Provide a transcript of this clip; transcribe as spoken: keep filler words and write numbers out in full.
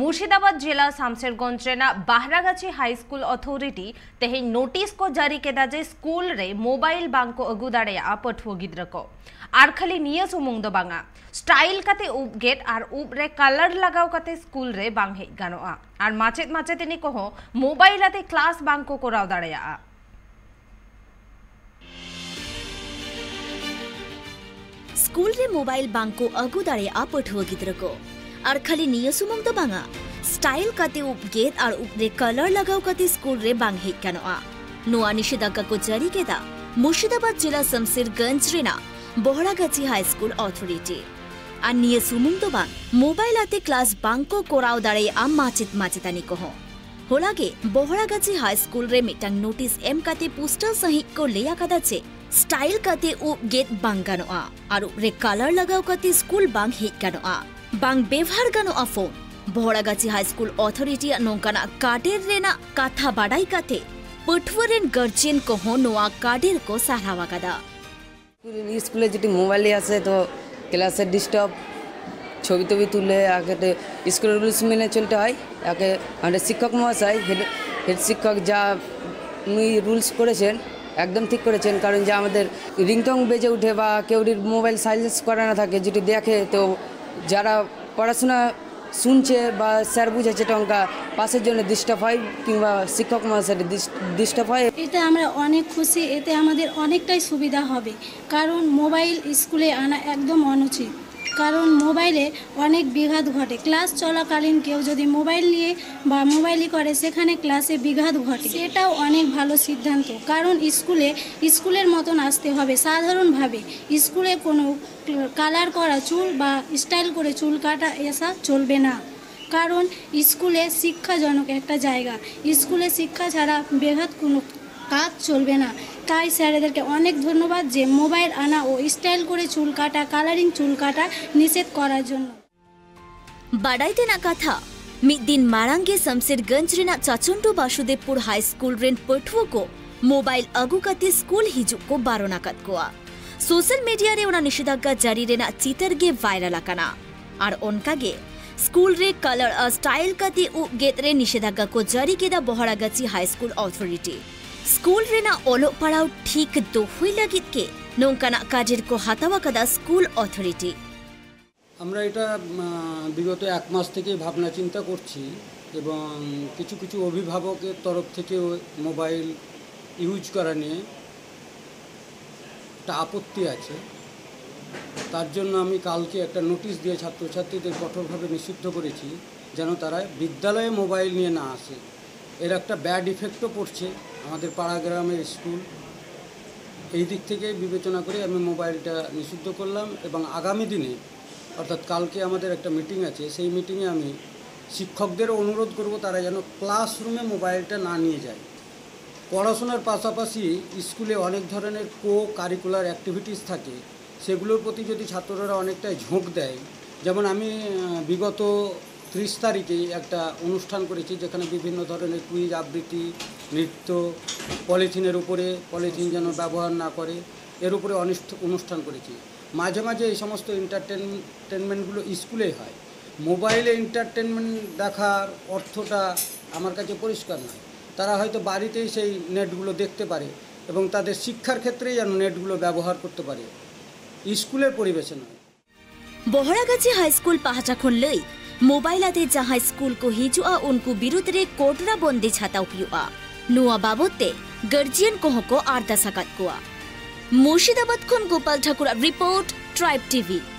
ᱢᱩᱨᱥᱤᱫᱟᱵᱟᱫᱽ ᱡᱮᱞᱟ ᱥᱟᱢᱥᱮᱨᱜᱚᱸᱡᱽ ᱨᱮᱱᱟᱜ ᱵᱟᱦᱨᱟᱜᱟᱪᱷᱤ ᱦᱟᱭ school authority ᱛᱮᱦᱮᱧ ᱱᱳᱴᱤᱥ ᱠᱚ ᱡᱟᱹᱨᱤ ᱠᱮᱫᱟ ᱡᱮ ᱥᱠᱩᱞ ᱨᱮ ᱢᱳᱵᱟᱭᱤᱞ ᱵᱟᱝ ᱠᱚ ᱟᱹᱜᱩ ᱫᱟᱲᱮᱭᱟᱜᱼᱟ ᱯᱟᱹᱴᱷᱩᱣᱟᱹ ᱜᱤᱫᱽᱨᱟᱹ ᱠᱚ᱾ ᱟᱨ ᱠᱷᱟᱹᱞᱤ ᱱᱤᱭᱟᱹ ᱥᱩᱢᱩᱝ ᱫᱚ ᱵᱟᱝᱟ, ᱥᱴᱟᱭᱤᱞ ᱠᱟᱛᱮ ᱩᱵ ᱜᱮᱫ ᱟᱨ ᱩᱵ ᱨᱮ ᱠᱟᱞᱟᱨ ᱞᱟᱜᱟᱣ ᱠᱟᱛᱮ ᱥᱠᱩᱞ ᱨᱮ ᱵᱟᱝ ᱦᱮᱡ ᱜᱟᱱᱚᱜᱼᱟ᱾ ᱟᱨ ᱢᱟᱪᱮᱫ ᱢᱟᱪᱮᱛᱟᱹᱱᱤ ᱠᱚᱦᱚᱸ ᱢᱳᱵᱟᱭᱤᱞ ᱟᱛᱮ ᱠᱞᱟᱥ ᱵᱟᱝ ᱠᱚ ᱠᱚᱨᱟᱣ ᱫᱟᱲᱮᱭᱟᱜᱼᱟ᱾ ᱥᱠᱩᱞ ᱨᱮ ᱢᱳᱵᱟᱭᱤᱞ ᱵᱟᱝ ᱠᱚ ᱟᱹᱜᱩ ᱫᱟᱲᱮᱭᱟᱜᱼᱟ ᱯᱟᱹᱴᱷᱩᱣᱟᱹ ᱜᱤᱫᱽᱨᱟᱹ ᱠᱚ᱾ ᱟᱨ ᱠᱷᱟᱹᱞᱤ ᱱᱤᱭᱟᱹ ᱥᱩᱢᱩᱝ ᱫᱚ ᱵᱟᱝᱟ, ᱥᱴᱟᱭᱤᱞ ᱠᱟᱛᱮ ᱩᱵ ᱜᱮᱫ ᱟᱨ ᱩᱵ ᱨᱮ ᱠᱟᱞᱟᱨ ᱞᱟᱜᱟᱣ ᱠᱟᱛᱮ ᱥᱠᱩᱞ ᱨᱮ ᱵᱟᱝ ᱦᱮᱡ ᱜᱟᱱᱚᱜᱼᱟ᱾ ᱱᱚᱣᱟ ᱱᱤᱥᱮᱫᱷᱟᱜᱽᱜᱟ ᱠᱚ ᱡᱟᱹᱨᱤ ᱠᱮᱫᱟ ᱢᱩᱨᱥᱤᱫᱟᱵᱟᱫᱽ ᱡᱮᱞᱟ ᱥᱟᱢᱥᱮᱨᱜᱚᱸᱡᱽ ᱨᱮᱱᱟᱜ ᱵᱚᱦᱲᱟᱜᱟᱪᱷᱤ ᱦᱟᱭ ᱥᱠᱩᱞ ᱚᱛᱷᱚᱨᱤᱴᱤ᱾ ᱟᱨ ᱱᱤᱭᱟᱹ ᱥᱩᱢᱩᱝ ᱫᱚ ᱵᱟᱝ, ᱢᱳᱵᱟᱭᱤᱞ ᱟᱛᱮ ᱠᱞᱟᱥ ᱵᱟᱝ ᱠᱚ ᱠᱚᱨᱟᱣ ᱫᱟᱲᱮᱭᱟᱜᱼᱟ ᱢᱟᱪᱮᱫ ᱢᱟᱪᱮᱛᱟᱹᱱᱤ ᱠᱚᱦᱚᱸ᱾ ᱦᱚᱞᱟ ᱜᱮ ᱵᱚᱦᱲᱟᱜᱟᱪᱷᱤ ᱦᱟᱭ ᱥᱠᱩᱞ ᱨᱮ ᱢᱤᱫᱴᱟᱝ ᱱᱳᱴᱤᱥ ᱮᱢ ᱠᱟᱛᱮ ᱯᱳᱥᱴᱟᱨ ᱥᱟᱹᱦᱤᱡ ᱠᱚ ᱞᱟᱹᱭ ᱟᱠᱟᱫᱟ ᱡᱮ ᱥᱴᱟᱭᱤᱞ ᱠᱟᱛᱮ ᱩᱵ ᱜᱮᱫ ᱵᱟᱝ ᱜᱟᱱᱚᱜᱼᱟ ᱟᱨ ᱩᱵ ᱨᱮ ᱠᱟᱞᱟᱨ ᱞᱟᱜᱟᱣ ᱠᱟᱛᱮ ᱥᱠᱩᱞ ᱵᱟᱝ ᱦᱮᱡ ᱜᱟᱱᱚᱜᱼᱟ, ᱵᱟᱝ ᱵᱮᱵᱷᱟᱨ ᱜᱟᱱᱚᱜᱼᱟ ᱯᱷᱳᱱ᱾ ᱵᱚᱦᱲᱟᱜᱟᱪᱷᱤ ᱦᱟᱭ ᱥᱠᱩᱞ ᱚᱛᱷᱚᱨᱤᱴᱤᱭᱟᱜ ᱱᱚᱝᱠᱟᱱᱟᱜ ᱠᱟᱰᱮᱨ ᱨᱮᱱᱟᱜ ᱠᱟᱛᱷᱟ ᱵᱟᱰᱟᱭ ᱠᱟᱛᱮ ᱯᱟᱹᱴᱷᱩᱣᱟᱹ ᱨᱮᱱ ᱜᱟᱨᱡᱮᱱ ᱠᱚᱦᱚᱸ ᱱᱚᱣᱟ ᱠᱟᱰᱮᱨ ᱠᱚ ᱥᱟᱨᱦᱟᱣ ᱟᱠᱟᱫᱟ᱾ স্কুলে যদি মোবাইল নিয়ে আসে তো ক্লাসে ডিস্টার্ব, ছবি টবি তুলে আগে তো স্কুলের রুলস মেনে চলতে হয়। আগে আমাদের শিক্ষক মহাশয়, হেড হেড শিক্ষক যা উনি রুলস করেছেন একদম ঠিক করেছেন, কারণ যে আমাদের রিংটোন বেজে উঠে বা কেউ যদি মোবাইল সাইলেন্স করা না থাকে যদি দেখে তো যারা পড়াশোনা শুনছে বা স্যার বুঝাচ্ছে টঙ্কা পাসের জন্য ডিস্টার্ব হয় কিংবা শিক্ষক মহাশয়ের ডিস্টার্ব হয়। এতে আমরা অনেক খুশি, এতে আমাদের অনেকটাই সুবিধা হবে, কারণ মোবাইল স্কুলে আনা একদম অনুচিত। কারণ মোবাইলে অনেক বিঘাত ঘটে। ক্লাস চলাকালীন কেউ যদি মোবাইল নিয়ে বা মোবাইলই করে, সেখানে ক্লাসে বিঘাত ঘটে। সেটাও অনেক ভালো সিদ্ধান্ত, কারণ স্কুলে স্কুলের মতন আসতে হবে সাধারণভাবে। স্কুলে কোনো কালার করা চুল বা স্টাইল করে চুল কাটা এসা চলবে না, কারণ স্কুলে শিক্ষাজনক একটা জায়গা। স্কুলে শিক্ষা ছাড়া বেঘাত কোনো কাজ চলবে না। তাই স্যারেদেরকে অনেক ধন্যবাদ যে মোবাইল আনা ও স্টাইল করে চুল কাটা, কালারিং চুল কাটা নিষেধ করার জন্য। ᱵᱟᱰᱟᱭ ᱛᱮᱱᱟᱜ ᱠᱟᱛᱷᱟ, ᱢᱤᱫ ᱫᱤᱱ ᱢᱟᱲᱟᱝ ᱜᱮ ᱥᱟᱢᱥᱮᱨᱜᱚᱸᱡᱽ ᱨᱮᱱᱟᱜ ᱪᱟᱪᱚᱱᱰᱩ ᱵᱟᱥᱩᱫᱮᱵᱽᱯᱩᱨ ᱦᱟᱭ ᱥᱠᱩᱞ ᱨᱮᱱ ᱯᱟᱹᱴᱷᱩᱣᱟᱹ ᱠᱚ ᱢᱳᱵᱟᱭᱤᱞ ᱟᱹᱜᱩ ᱠᱟᱛᱮ ᱥᱠᱩᱞ ᱦᱤᱡᱩᱜ ᱠᱚ ᱵᱟᱨᱚᱱ ᱟᱠᱟᱫ ᱠᱚᱣᱟ᱾ ᱥᱳᱥᱟᱞ ᱢᱤᱰᱤᱭᱟ ᱨᱮ ᱚᱱᱟ ᱱᱤᱥᱮᱫᱷᱟᱜᱽᱜᱟ ᱡᱟᱹᱨᱤ ᱨᱮᱱᱟᱜ ᱪᱤᱛᱟᱹᱨ ᱜᱮ ᱵᱷᱟᱭᱨᱟᱞ ᱟᱠᱟᱱᱟ᱾ ᱟᱨ ᱚᱱᱠᱟ ᱜᱮ ᱥᱠᱩᱞ ᱨᱮ ᱠᱟᱞᱟᱨ ᱟᱨ ᱥᱴᱟᱭᱤᱞ ᱠᱟᱛᱮ ᱩᱵ ᱜᱮᱫ ᱨᱮ ᱱᱤᱥᱮᱫᱷᱟᱜᱟ ᱠᱚ ᱡᱟᱹᱨᱤ ᱠᱮᱫᱟ ᱵᱚᱦᱲᱟᱜᱟᱪᱷᱤ ᱦᱟᱭ ᱥᱠᱩᱞ ᱚᱛᱷᱚᱨᱤᱴᱤ᱾ ᱥᱠᱩᱞ ᱨᱮᱱᱟᱜ ᱚᱞᱚᱜ ᱯᱟᱲᱦᱟᱣ ᱴᱷᱤᱠ ᱫᱚᱦᱚᱭ ᱞᱟᱹᱜᱤᱫ ᱜᱮ ᱱᱚᱝᱠᱟᱱᱟᱜ ᱠᱟᱹᱰᱤᱨ ᱠᱚ ᱦᱟᱛᱟᱣ ᱟᱠᱟᱫᱟ ᱥᱠᱩᱞ ᱚᱛᱷᱚᱨᱤᱴᱤ᱾ আমরা এটা উম, বিগত এক মাস থেকেই ভাবনা চিন্তা করছি এবং কিছু কিছু অভিভাবকের তরফ থেকেও মোবাইল ইউজ করা নিয়ে একটা আপত্তি আছে। তার জন্য আমি কালকে একটা নোটিশ দিয়ে ছাত্রছাত্রীদের কঠোরভাবে নিষিদ্ধ করেছি, যেন তারা বিদ্যালয়ে মোবাইল নিয়ে না আসে। এর একটা ব্যাড ইফেক্টও পড়ছে আমাদের পাড়া গ্রামের স্কুল। এই দিক থেকে বিবেচনা করে আমি মোবাইলটা নিষিদ্ধ করলাম এবং আগামী দিনে, অর্থাৎ কালকে আমাদের একটা মিটিং আছে, সেই মিটিংয়ে আমি শিক্ষকদেরও অনুরোধ করব তারা যেন ক্লাসরুমে মোবাইলটা না নিয়ে যায়। পড়াশোনার পাশাপাশি স্কুলে অনেক ধরনের কো কারিকুলার অ্যাক্টিভিটিস থাকে, সেগুলোর প্রতি যদি ছাত্ররা অনেকটাই ঝোঁক দেয়। যেমন আমি আহ, বিগত ত্রিশ তারিখে একটা অনুষ্ঠান করেছি, যেখানে বিভিন্ন ধরনের কুইজ আবৃত্তি, নৃত্য, পলিথিনের উপরে, পলিথিন যেন ব্যবহার না করে, এর উপরে অনিষ্ঠ- অনুষ্ঠান করেছি। মাঝে মাঝে এই সমস্ত এন্টারটেনমেন্টগুলো স্কুলেই হয়। মোবাইলে এন্টারটেনমেন্ট দেখার অর্থটা আমার কাছে পরিষ্কার নয়। তারা হয়তো বাড়িতেই সেই নেটগুলো দেখতে পারে এবং তাদের শিক্ষার ক্ষেত্রেই যেন নেটগুলো ব্যবহার করতে পারে, স্কুলের পরিবেশে নয়। ᱵᱚᱦᱲᱟᱜᱟᱪᱷᱤ ᱦᱟᱭ ᱥᱠᱩᱞ ᱯᱟᱦᱴᱟ ᱠᱷᱚᱱ ᱞᱟᱹᱭ, ᱢᱳᱵᱟᱭᱤᱞ ᱟᱛᱮ ᱡᱟᱦᱟᱸᱭ ᱥᱠᱩᱞ ᱠᱚ ᱦᱤᱡᱩᱜᱼᱟ, ᱩᱱᱠᱩ ᱵᱤᱨᱩᱫᱽ ᱨᱮ ᱠᱚᱴᱨᱟ ᱵᱚᱱᱫᱮᱡᱽ ᱦᱟᱛᱟᱣ ᱦᱩᱭᱩᱜᱼᱟ᱾ ᱱᱚᱣᱟ ᱵᱟᱵᱚᱛ ᱛᱮ ᱜᱟᱨᱡᱤᱭᱟᱱ ᱠᱚᱦᱚᱸ ᱠᱚ ᱟᱨᱫᱟᱥ ᱟᱠᱟᱫ ᱠᱚᱣᱟ᱾ ᱢᱩᱨᱥᱤᱫᱟᱵᱟᱫᱽ ᱠᱷᱚᱱ ᱜᱳᱯᱟᱞ ᱴᱷᱟᱠᱩᱨᱟᱜ ᱨᱤᱯᱳᱨᱴ, ᱴᱨᱟᱭᱤᱵᱽ ᱴᱤᱵᱷᱤ᱾